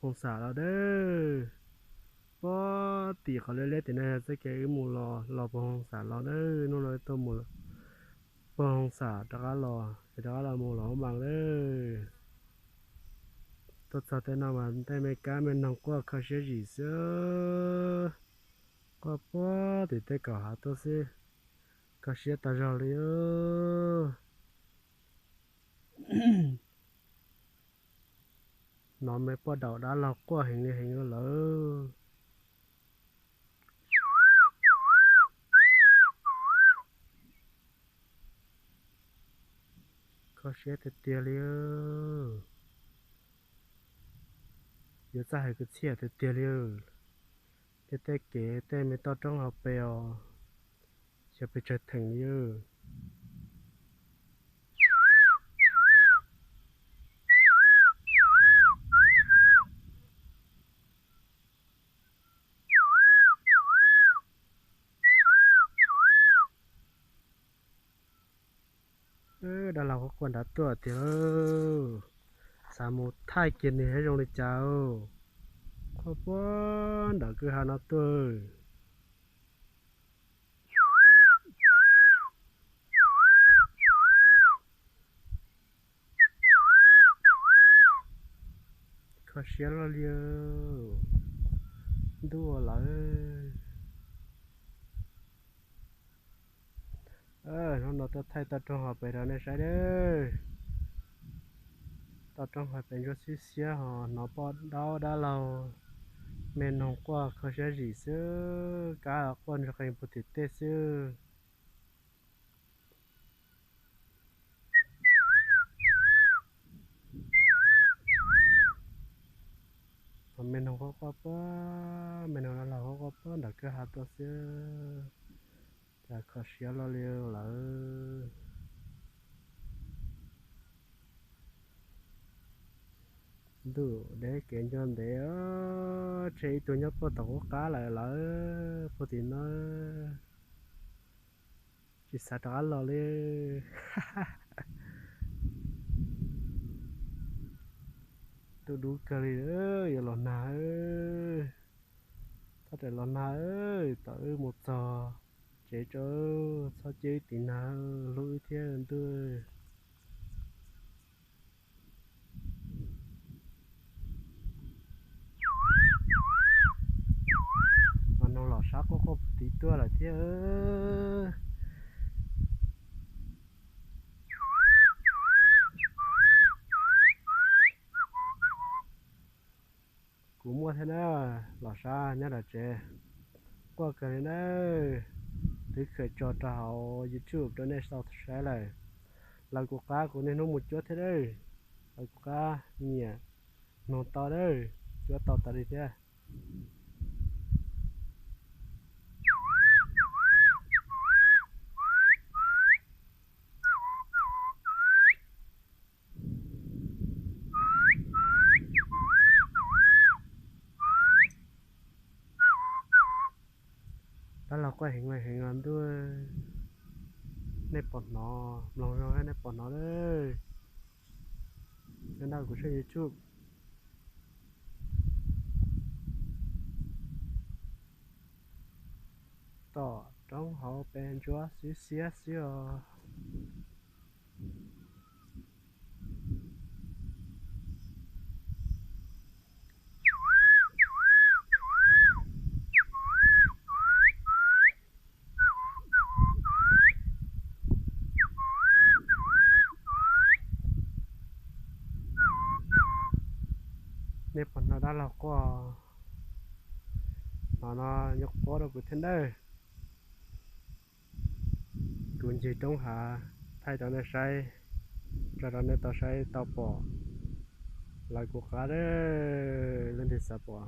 Hoo Xam los dawb. Puag tim qhov liab liab tim no yog txoj kev wb mus los, los puag Hoo Xam los dawb. Hnub no tuaj mus puag Hoo Xam rov qab los, es rov qab los mus los Hoob Mas dawb. Tuaj txog tej no mas tej me kab me noog quaj kho siab zim xwb. Quaj puag tim tej kaum hav tuaj xwb, kho siab tag zog li. Hnov me poj daum dab laug quaj heev li heev lawm. Kho siab tiag tiag li. Yuav txawj hais kwv txhiaj tiag tiag li. Tej tej kev tej me toj roob hauv pes os, xyov pes tsawg theem li. Dab laug quaj quaj nrad tuaj tiag. Xav mus thaij kiag nws saib zoo li cas. Quaj puag nram kwj ha no tuaj. Kho siab loj li. Ntuj lawm. Hnub no tuaj thaij toj roob hauv pes rau nej saib dawb. Toj roob hauv pes ntsuab xiab xiab ho hnov poj daub dab laug me noog quaj kho siab zim xwb, kab quaj ntsuag qees puag tim tej xwb. Me noog quaj quaj puag, me noog dab laug quaj quaj puag nram kwj ha tuaj xwb. Cas kho siab loj li lawm. Ntuj deb kev ncua ntev, tshe ib tug nyob puag tom qub qab lawm lawm puag tim no. Tsis xav rov qab los li. Ntuj dub kawg li, yuav los nag. Txhob rawm los nag, tom wb mus txog tsev tso, txhob cia wb tim nag, hlub wb thiab ntuj. Mas noog los sab quaj quaj tid tuaj lawm thiab. Kuv muaj thiab na, los sab nyob tom tsev. Quaj kawg li na, twb khawm tso rau hauv YouTube rau nej tau saib lawm. Lawv kuv qab kuv niaj hnub mus cuab thiab dawb. Lawv kuv qab nyiam, noog tau dawb, cuab tau tas li thiab. Dab laug quaj heev heev los ntuj. Nej pom hnov, mloog zoo nej pom hnov lawm. Nyob nrog kuv saib YouTube. Tom roob hauv pes ntsuab xiab xiab xwb os. Nej pom hnov dab laug quaj, hnov no nyuam qhuav rau kuv thiab nawb. Kuv ncig roob hav thaij rau nej saib, tso rau nej tau saib tau pom. Lawv kuv qab, leej twg xav pom